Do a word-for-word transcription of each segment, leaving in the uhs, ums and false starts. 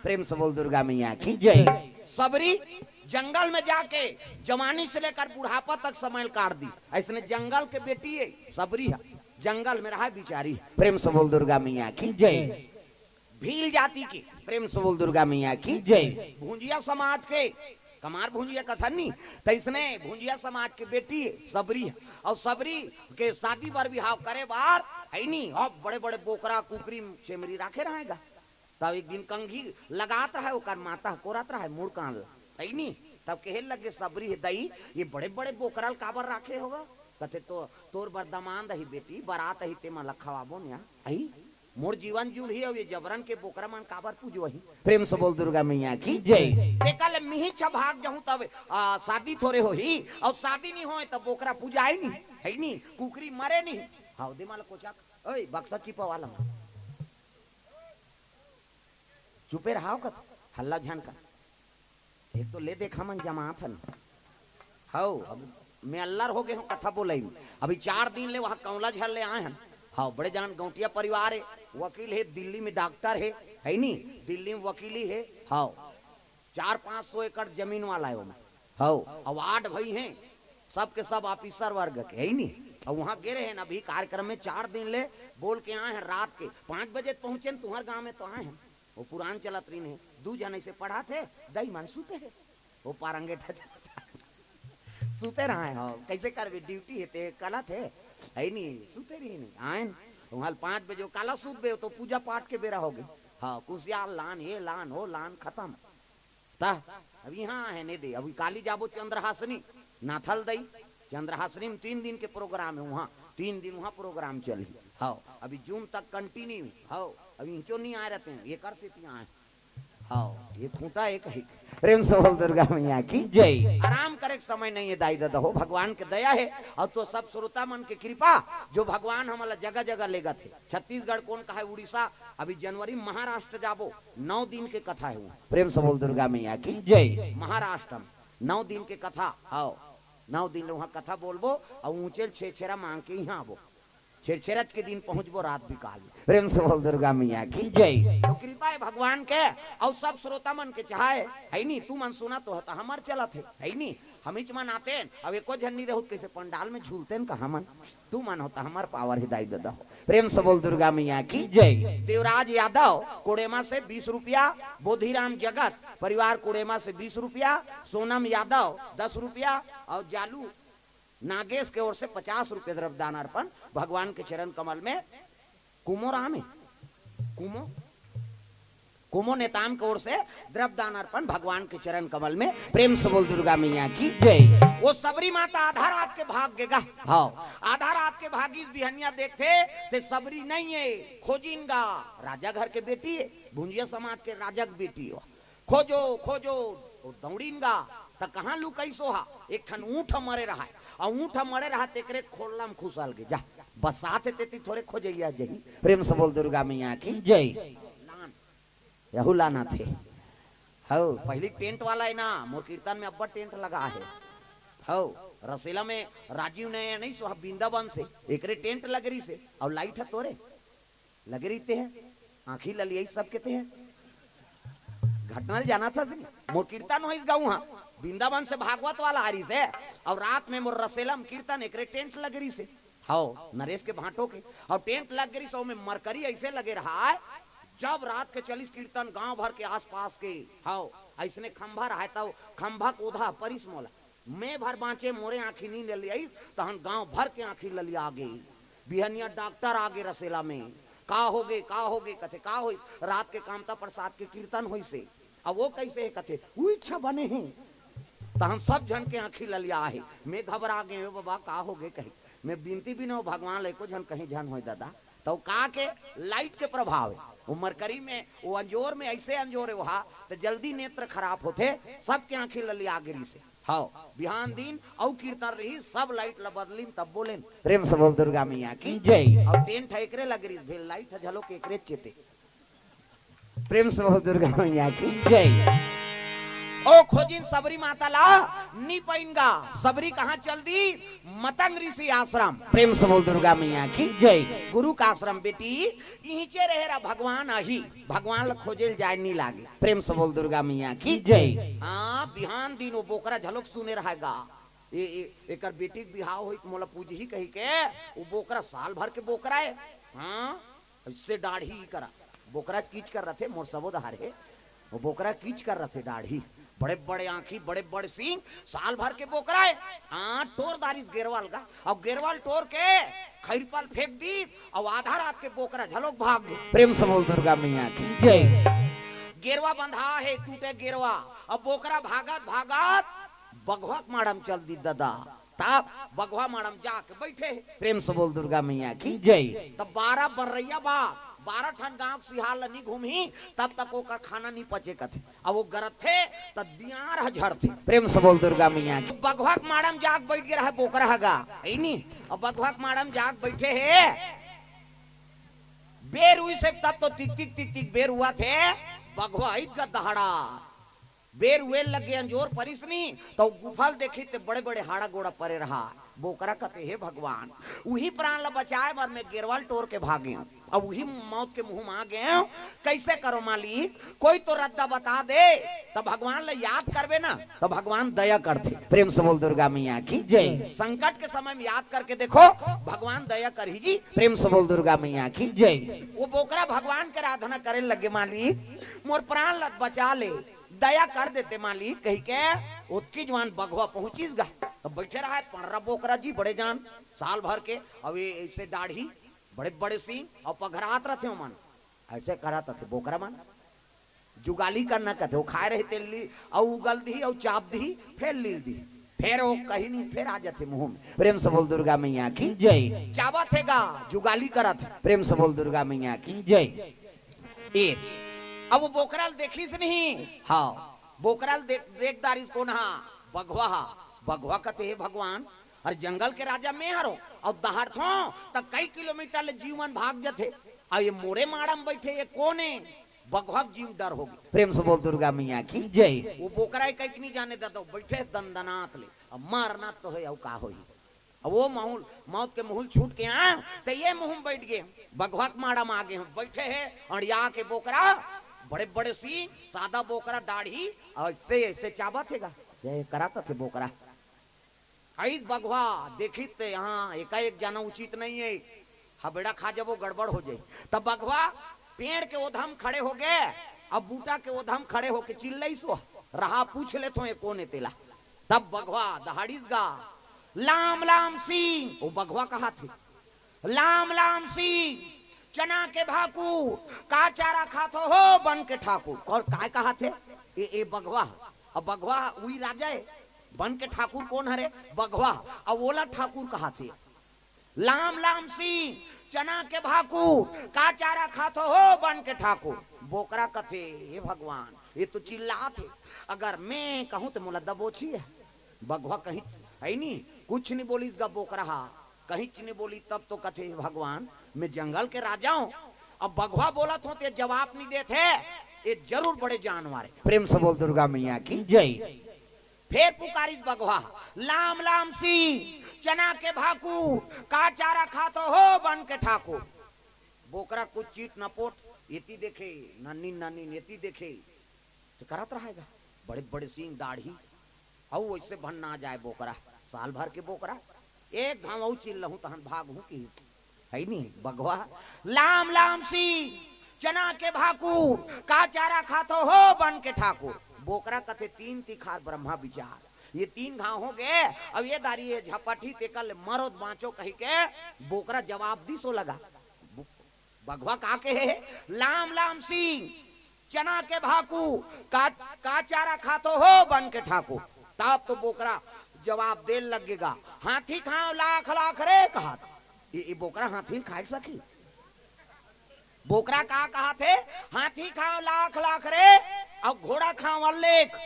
प्रेम से बोल दुर्गा मैया की जय। सबरी जंगल में जाके जवानी से लेकर बुढ़ापा तक समय काट दिस। अइसने जंगल के बेटी हे सबरी ह, जंगल में रहय बिचारी। प्रेम से बोल दुर्गा मैया की जय। भील जाति के, प्रेम से बोल दुर्गा मैया की जय। भुंजिया समाज के, कमार भुंजिया कथन नी, त अइसने भुंजिया समाज के बेटी हे सबरी ह। अउ सबरी के शादी बर बिहाव करे बर, हइ नी, अब बड़े-बड़े बोकरा, कुकरी, छेमरी राखे रहय गा। तब एक दिन कंघी लगात रहय, ओकर माता कोरत रहय मुड़ कान ल, हइ नी? तब कहे लगे सबरी ह, "दई, ये बड़े-बड़े बोकरा ल काबर राखे हो गा?" कथे, "तो तोर बर दमांद आही बेटी, बरात आही, तेमा ल खवाबो न, आही? मोर जीवन जुड़ही, अउ ये जबरन के बोकरा मन काबर पूजवही?" प्रेम से बोल दुर्गा मैया की जय। तेकर ले मिही छभाग जहूं तब, आ, शादी थोरे होही, अउ शादी नी होय त बोकरा पूजाय नी, हइ नी? कुकरी मरे नी। हाव, दे माला कोचा, ओए, बक्सा चिपा वाला मन। चुपे रहाव कत, हल्ला झन कर। एक तो ले देखा मन जमात हन। हव, अब मैं अल्लर हो गे हंव कथा बोलई में। अभी चार दिन ले उहां कौला झर ले आय हन। हव, बड़े जान गौंटिया परिवार हे, वकील हे, दिल्ली में डॉक्टर हे, हइ नी? दिल्ली में वकीली हे। हव, चार पांच सौ एकड़ जमीन वाला हे ओमा। हव, अउ आठ भई हे, सबके सब officer वर्ग के, हइ नी? अउ उहां गे रहेन अभी कार्यक्रम में, चार दिन ले बोल के आय हन, रात के पांच बजे त पहुंचेन, तुंहर गांव में तो आय हन। वो पुरान चलत रहिन हे, दू झन अइसे पढ़त हे, दई मन सुते हे। वो पारंगेठा चलत हे। सुते रहय, हव, कइसे करबे, duty हे ते कलत हे, हइ नी, सुते रहिन हे, आयन, उहां ल पांच बजे, काला सुतबे, तो पूजा पाठ के बेरा हो गे। हव, कुसियार लान, ये लान, वो लान, खतम। त अब इहां हे ने दे, अभी काली जाबो चंद्रहासिनी, नाथल दई, चंद्रहासिनी में तीन दिन के program हे उहां, तीन दिन उहां program चलही। हव, अभी June तक continue हे। हव, अभी इंचो नी आय रहितेंव, एकर सेती आय। हव, ये खूंटा एक हे। प्रेम से बोल दुर्गा मैया की जय। आराम करे के समय नइ हे दाई ददा हो, भगवान के दया हे अउ तो सब श्रोता मन के कृपा, जो भगवान हमन ला जगह-जगह लेगत हे। छत्तीसगढ़ कोन कहय, उड़ीसा, अभी जनवरी में महाराष्ट्र जाबो, नौ दिन के कथा हे उहां। प्रेम से बोल दुर्गा मैया की जय। महाराष्ट्र में नौ दिन के कथा, हव, नौ दिन ले उहां कथा बोलबो अउ ऊंचे ल छेरछेरा मांग के इहां आबो। छेरछेरच के दिन पहुंचबो रात बिकाल में। प्रेम से बोल दुर्गा मैया की जय। तो कृपा हे भगवान के, अउ सब श्रोता मन के चाहे, हइ नी? तुमन सुनत हो त हमर चलत हे, हइ नी? हमीच मन आतेन, अउ एको झन नी रहू त कइसे पंडाल में झूलतेन का हमन? तुमन हो त हमर power हे दाई ददा हो। प्रेम से बोल दुर्गा मैया की जय। देवराज यादव कोड़ेमा से बीस रुपया, बोधिराम जगत परिवार कोड़ेमा से बीस रुपया, सोनम यादव दस रुपया अउ जालू नागेश के ओर से पचास रुपया द्रव्य दान अर्पण भगवान के चरण कमल में। कुमो राम हे, कुमो, कुमो नेताम के ओर से द्रव्य दान अर्पण भगवान के चरण कमल में। प्रेम से बोल दुर्गा मैया की जय। वो सबरी माता आधा रात के भाग गे गा। हव, आधा रात के भागिस, बिहनिया देखथे ते सबरी नइ हे, खोजिन गा। राजा घर के बेटी हे, भुंजिया समाज के राजा के बेटी हे। खोजो, खोजो, वो दौड़िन गा, त कहां लुकइस ओहा? एक ठन ऊंट मरे रहय, अउ ऊंट मरे रहय, तेकरे खोल्ला म खुसल गे। जा, बसात हे तेती थोरे खोजइया जही। प्रेम से बोल दुर्गा मैया की जय। लान, यहू लानत हे। हव, पहिली टेंट वाला हे ना, मोर कीर्तन में अब्बड़ टेंट लगा हे। हव, रसेला में राजीव नया नइ सोहा, वृंदावन से, एकरे टेंट लग रहिस हे, अउ लाइट ह तोरे लगे रहिते हे, आंखी ललियाई सबके ते हे। घटना ल जानत हस नी? मोर कीर्तन होइस गा उहां, वृंदावन से भागवत वाला आ रहिस हे, अउ रात में मोर रसेला में कीर्तन, एकरे टेंट लगे रहिस हे। हव, नरेश के भांटो के, अउ टेंट लग गे रहिस, ओमे मरकरी अइसे लगे रहय, जब रात के चलिस कीर्तन गांव भर के आसपास के, हव, अइसने खंभा रहय, त खंभा के ओधा परिस मोला। मैं भर बांचे, मोरे आंखी नी ललियाइस, तहन गांव भर के आंखी ललिया गे। बिहनिया डॉक्टर आ गे रसेला में, "का हो गे, का हो गे?" कथे, "का होइस?" "रात के कामता प्रसाद के कीर्तन होइस हे।" "अब वो कइसे हे?" कथे, "उही अच्छा बने हे।" तहन सब झन के आंखी ललिया हे। मैं घबरा गे, "ओ बाबा, का हो गे?" कही। मैं बिनती बिनों भगवान ल, "एको झन कहीं झन होय ददा।" त वो का के लाइट के प्रभाव हे, वो मरकरी में, वो अंजोर में अइसे अंजोर हे ओहा, त जल्दी नेत्र खराब होथे, सबके आंखी ललिया गे रहिस हे। हव, बिहान दिन अउ कीर्तन रहिस, सब लाइट ल बदलिन, तब बोलेन, "प्रेम से बोल दुर्गा मैया की जय।" अउ टेंट ह एकरे लग रहिस, भेल लाइट ह घलो के एकरे चेते। प्रेम से बोल दुर्गा मैया की जय। ओ खोजिन सबरी माता ला नी पइन गा। सबरी कहाँ चल दी? मतंग ऋषि आश्रम। प्रेम से बोल दुर्गा मैया की। जय। गुरु का आश्रम बेटी इहिंचे रहे रहा, भगवान आही। भगवान ला खोजे ल जाए नी लागे। प्रेम से बोल दुर्गा मैया की। जय। हाँ, बिहान दिन वो बोकरा झलोक सुने रहेगा। ए, ए, एकर बेटी के बिहाव होई त मोला पूजही कही के, वो बोकरा साल भर के बोकरा है। हाँ, ऐसे डाढ़ी करा। बोकरा कीच कर रथे, मोर सबो दहार हे। वो बोकरा कीच कर रथे डाढ़ी। बड़े बड़े आँखी, बड़े बड़े सींग, साल भर के बोकरा है। हाँ, टोर दारिस गेरवाल का। अउ गेरवाल टोर के खैरपल फेंक दीस, अउ आधा रात के बोकरा झलोक भाग गे। प्रेम से बोल दुर्गा मैया की। जय। गेरवा बंधा हे, टूटे गेरवा। अब बोकरा भागत भागत बघवा के माड़ा म चल दी ददा। तब बघवा माड़ा म जाके बैठे हे। प्रेम से बोल दुर्गा मैया की। जय। तब बारह बर्रैया बा, बारह ठन गांव के सिहार ल नी घूमही, तब तक ओकर खाना नी पचे कथे। अब वो गरथे त दियार ह झरथे। प्रेम से बोल दुर्गा मैया की। बघवा के माड़ा म जाके बैठ गे रहे बोकरा ह गा, है नी? अब बघवा के माड़ा म जाके बैठे हे, बेर हुइस हे तब तो तिक तिक तिक तिक बेर हुवत हे। बघवा अइत गा दहाड़ा। बेर हुए लगे अंजोर परिस नी, त गुफा ल देखिस ते बड़े बड़े हाड़ा गोड़ा परे रहा। बोकरा कथे, हे भगवान, उही प्राण ल बचाए बर मैं गेरवाल टोर के भागेंव, अब उही मौत के मुंह म आ गेंव। कैसे करों मालिक, कोई तो रद्दा बता दे, त भगवान ल याद करबे ना, त भगवान दया करथे। प्रेम से बोल दुर्गा मैया की। जय। संकट के समय म याद करके देखो, भगवान दया करही जी। प्रेम से बोल दुर्गा मैया की। जय। वो बोकरा भगवान के आराधना करे लगे, मालिक, मोर प्राण ल बचा ले, दया कर देते मालिक, कही के ओतकी जुवार बघवा पहुंचिस गा। त बैठे रहा हे पंडरा बोकरा जी, बड़े जान, साल भर के, अउ ये ऐसे डाढ़ी, बड़े बड़े सींग, अउ पघरात रथे ओमन, ऐसे करत रथे बोकरा मन। जुगाली करना कथे, वो खाए रहे तेल ली, अउ उगल दी, अउ चाब दी, फेर लील दी, फेर वो कहीं नहीं, फेर आ जाथे मुंह म। प्रेम से बोल दुर्गा मैया की। जय। चाबत हे गा, जुगाली करत हे। प्रेम से बोल दुर्गा मैया की। जय। एक, अब वो बोकरा ल देखिस नहीं। हाँ, बोकरा ल देख, देख दारिस कोन हा? बघवा हा। बघवा कथे, हे भगवान, अरे जंगल के राजा मैं हरों, अउ दहाड़थों त कई किलोमीटर ले जीव मन भाग जथे, अउ ये मोरे माड़ा म बैठे, ये कोन हे? बघवा के जीव डर होगे। प्रेम से बोल दुर्गा मैया की। जय। वो बोकरा हे कहिके नी जाने ददा, बैठे दनदनात ले, अब मरना तो हे, अउ का होही? अब वो माहौल, मौत के माहौल छूट के आ, त ये मुंह म बैठ गे, बघवा के माड़ा म आ गे, बैठे हे, अंड़िया के बोकरा, बड़े बड़े सींग, सादा बोकरा, डाढ़ी, अउ ऐसे, ऐसे चाबत हे गा, ऐसे करत हे बोकरा। अइस बघवा देखिस ते, हाँ, एकाएक जाना उचित नहीं हे, हबेड़ा खा जबो, गड़बड़ हो जाही। तब बघवा पेड़ के ओधा म खड़े होगे, अब बूटा के ओधा म खड़े होके चिल्लाइस, वो रहा पूछ लेथों ये कोन हे तेला। तब बघवा दहाड़िस गा, लाम लाम सिंह, वो बघवा कहाथे, लाम लाम सिंह, चना के भाकुर, का चारा खाथो हो बन के ठाकुर? कौन काय कहाथे? ए, ए बघवा, अब बघवा उही राजा हे, बन के ठाकुर कोन हरे? बघवा, अब ओला ठाकुर कहाथे। लाम लाम सिंह, चना के भाकुर, का चारा खाथो हो बन के ठाकुर? बोकरा कथे, हे भगवान, ये तो चिल्लात हे, अगर मैं कहूं त मोला दबोचही। बघवा कहीं, है नी, कुछ नी बोलिस गा बोकरा हा, कहीं च नी बोली। तब तो कथे, हे भगवान, मैं जंगल के राजा हूं, अब बघवा बोलत हों त ये जवाब नी देत हे, ये जरूर बड़े जानवर हे। प्रेम से बोल दुर्गा मैया की। जय। फेर पुकारिस बघवा, लाम लाम सिंह, चना के भाकुर, का चारा खाथो हो बन के ठाकुर? बोकरा कुछ चीट नपोट, एती देखे, नन्नी नन्नी एती देखे, त करत रहे गा, बड़े बड़े सींग, डाढ़ी, अउ वइसे भन्ना जाए बोकरा, साल भर के बोकरा, एक घांव अउ चिल्लाहूं तहन भागहूं किहिस। है नी, बघवा, लाम लाम सिंह, चना के भाकुर, का चारा खाथो हो बन के ठाकुर? बोकरा कथे, तीन तिखार ब्रह्मा विचार, ये तीन घांव होगे, अब ये दारी ये झपटही, तेकर ले मरो त बांचो कहिके बोकरा जवाब दिस ओ लगा। बघवा का कहे, लाम लाम सिंह, चना के भाकुर, का, का चारा खाथो हो बन के ठाकुर? तब तो बोकरा जवाब दे लगे गा, हाथी खांव लाख लाख रे कहाथे। ये, ये बोकरा हाथी ल खाय सकही? बोकरा का कहाथे, हाथी खांव लाख लाख रे, अउ घोड़ा खांव अल्लेख।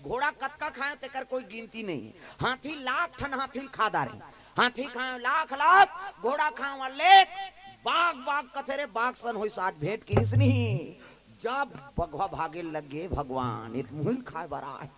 घोड़ा कतका खांय तेकर कोई गिनती नहीं हे। हाथी लाख ठन हाथी ल खा डारे। हाथी खांय लाख लाख, घोड़ा खांय अल्लेख। बाघ बाघ कथे रे, बाघ सन होइस आज भेंट किहिस नहीं। जब बघवा भागे लगे, भगवान, ए त मुही ल खाए बर आए।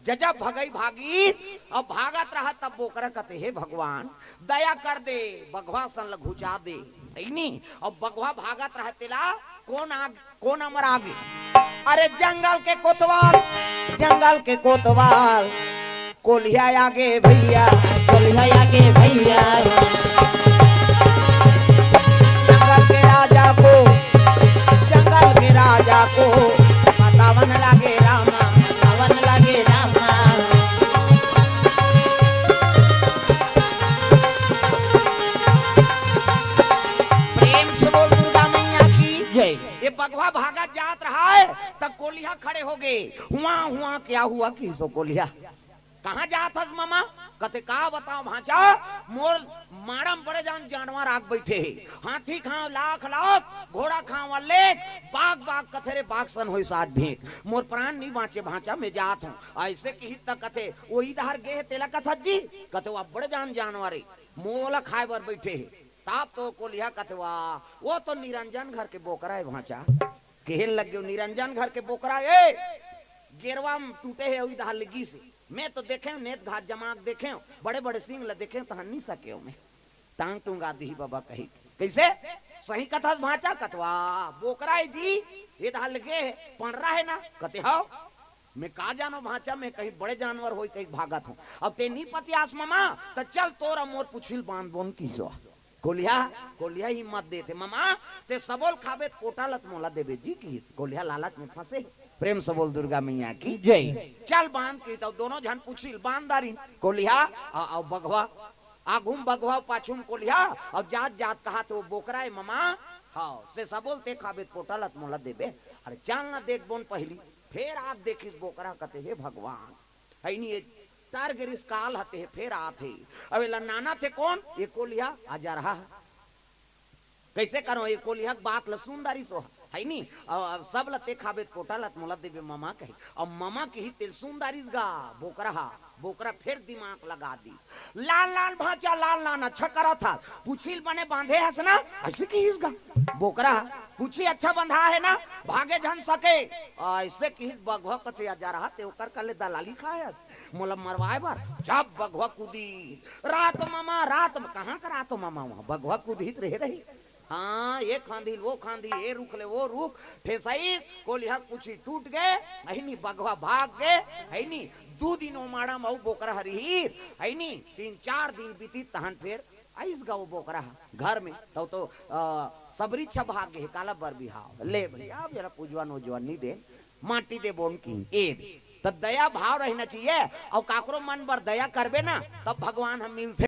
जब भगई भागी, अब भागत रहा, तब बोकरा कथे, "हे भगवान, दया कर दे, बघवा सन ल घुचा दे।" अइनी, अब बघवा भागत रहा, तेला कोन आग, कोन अमर आगे? अरे जंगल के कोतवाल, जंगल के कोतवाल, कोलिहा आगे भैया, कोलिहा आगे भैया। जंगल के राजा को, जंगल के राजा को, बतावन लागे रामा, बतावन लागे रामा। प्रेम से बोल दुर्गा मैया की जय। ये बघवा भागत जात रहा है, त कोलिहा खड़े हो गए। हुआ, हुआ, क्या हुआ, किहिस ओ कोलिहा? कहाँ जात हस ममा? कथे, "का बताओ भांचा, मोर माड़ा म बड़े जान जानवर आग बैठे हे। हाथी खांव लाख लाख, घोड़ा खांव अल्लेख, बाघ बाघ कथे रे, बाघ सन होइस आज भेंट। मोर प्राण नी बांचे भांचा, मैं जात हूँ।" अइसे किहिस त कथे, "ओही डहर गे हे तेला कथस जी?" कथे, "वो बड़े जान जानवर हे, मोला खाए बर बैठे हे।" तब तो कोलिहा कथे, "वाह, वो तो निरंजन घर के बोकरा हे भांचा।" कहे लगे, "निरंजन घर के बोकरा ए, गेरवा म टूटे हे, ओही डहर ले गिस हे। मैं तो देखेंव, नेत घात जमा के देखेंव, बड़े बड़े सींग ल देखेंव, तहां नी सकेंव मैं। टांग टूंगा दिही बबा," कही। कइसे? "सही कथस भांचा?" कथे, "वाह, बोकरा ए जी, ए डहर ले गे हे, पंडरा हे ना?" कथे, "हव।" "मैं का जानों भांचा, मैं कहीं बड़े जानवर होही कहिके भागत हूं। अब तें नी पतियास ममा, त चल तोर अउ मोर पूछी ल बांध बोन," किहिस ओ। कोलिहा, कोलिहा हिम्मत देथे, "ममा, तें सबो ल खाबे त पोटा ल त मोला देबे जी," किहिस। कोलिहा लालच में फंसे। प्रेम से बोल दुर्गा मैया की जय। "चल बांध," किहिस, त दोनों झन पूछी ल बांध डारिन। कोलिहा अउ, अउ बघवा, आघू म बघवा, पाछू म कोलिहा, अउ जात जात कहत हे, "वो बोकरा ए ममा, हव, से सबो ल तें खाबे त पोटा ल त मोला देबे। अरे चल ना देख बोन पहिली।" फेर आत देखिस बोकरा, कथे, "हे भगवान, हइनी ए तर गिरिस काल हते हे, फेर आत हे। अब एला नानत हे कोन?" "ए कोलिहा अजरहा हे। कइसे करों, ए कोलिहा के बात ल सुन डारिस ओ, हइनी? अब, अब सब ल तें खाबे त पोटा ल त मोला देबे ममा," कही। अब ममा किहिस तेला सुन डारिस गा बोकरा हा। बोकरा फेर दिमाग लगा दिस, "लान लान भांचा, लान लान, अच्छा करत हस, पूछी ल बने बांधे हस ना?" अइसे किहिस गा बोकरा हा। "पूछी अच्छा बंधा हे ना, भागे झन सके।" अइसे किहिस बघवा, कथे, "अजरहा, तें ओकर करा ले दलाली खाए हस मोला मरवाए बर।" जब बघवा कूदिस, "रात ममा, रात म-," कहाँ के रात ममा, वहां बघवा कूदिस रहे रही। हाँ, ए खांधी ले ओ खांधी, ए रुख ले ओ रुख, ठेसइस, कोलिहा के पूछी टूट गे, हइनी बघवा भाग गे, हइनी दू दिन ओ माड़ा म अउ बोकरा ह रिहिस, हइनी तीन चार दिन बीतिस, तहन फेर आइस गा ओ बोकरा ह घर में, तब तो, अ, सबरी छबा गे हे, काला बर बिहाव। ले भैया, अब जरा पूजवा नोजवा नी दे, माटी दे बोन किहिस, ए दे। त दया भाव रहना चाहिए, अउ काकरो मन बर दया करबे ना, तब भगवान ह मिलथे।